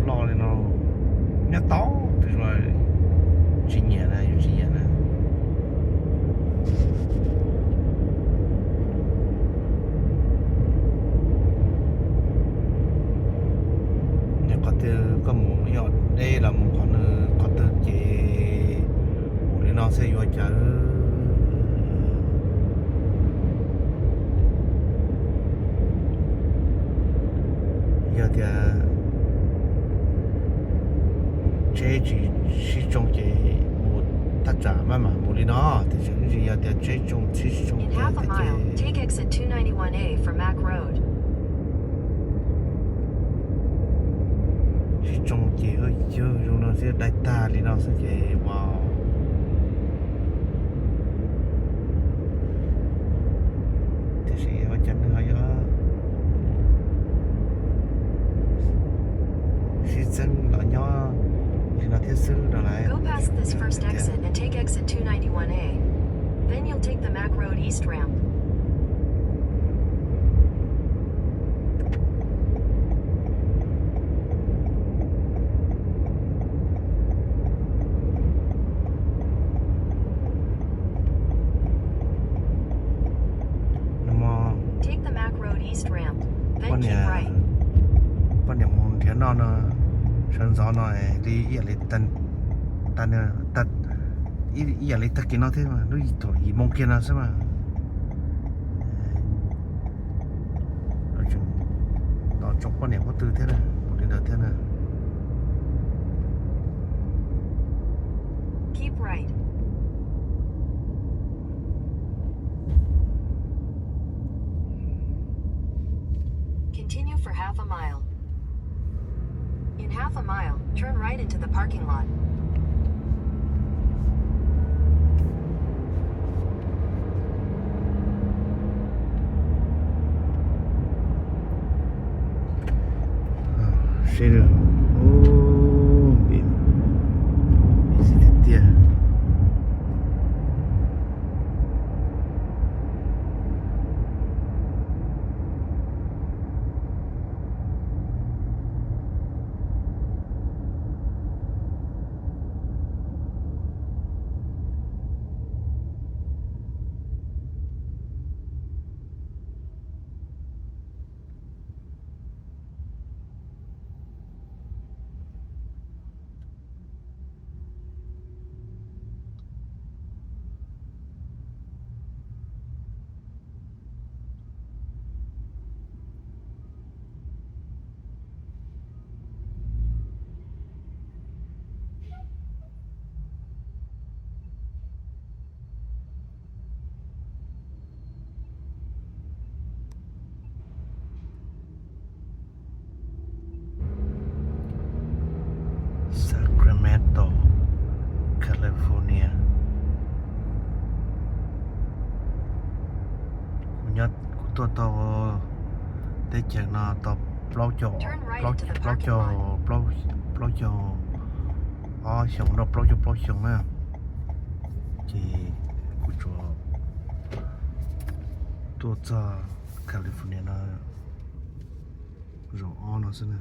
ລໍເລີຍເນາະ ຍາວຕໍ່ ຖືວ່າຊິເຫຍນະ ຢູ່ຊິເຫຍນະ. ເນຍ ເຂົາເຕີກໍໝູ່ຍອດເດ້ລະ ໝູ່ເຂົາເນີ ເຂົາເຕີເຈ ໝູ່ເລີຍເນາະ ເຊຍຢູ່ຈາ ເອີ ຍາດຽ 这这这中间我他咋慢慢不离呢？这这要点这中这中 In half a mile, take exit two ninety-one A for Mack Road. 这中间有有用到这带大的呢，这个哇。 Go past this first exit and take exit two ninety-one A. Then you'll take the Mack Road East ramp. ນະມອ Take the Mack Road East ramp, then keep right. ປານຫຍັງ ປານຫຍັງ ເນາະ ເຊີນຊອນເນາະ ລີ ອີ່ຫຍັງລີ ຕັນ ຕັນ ຕັນ ອີ່ຫຍັງລີ ຕະກີ້ເນາະ ເທມາ ດູອີ່ໂຕ ອີ່ໂມງກຽນເນາະ ໃຊ່ມະ ເອີ ເອົາຈັ່ງ ຕໍ່ຈົບປານຫຍັງ ບໍ່ຕື່ນເທື່ອນະ ບໍ່ຕື່ນເທື່ອນະ. Keep right. Continue for half a mile. In half a mile, turn right into the parking lot. ເຊເດີ ໂອ້ ບີມ ບີມສີເທຍ. Sacramento, California. ກູຍອດ ກູຕົວະຕໍ່ ເຕະເຈັງນະ ຕໍ່ເປົ່າເຈົ້າ Turn right into the parking lot. ເປົ່າເຈົ້າ ເປົ່າ ເປົ່າເຈົ້າ ອໍ ຊຽງເນາະ ເປົ່າເຈົ້າ ເປົ່າຊຽງນະ ເຈ ກູຕົວະ ຕົວະຈາກ California ນະ ໂຣອອນເນາະ ຊັ້ນນະ.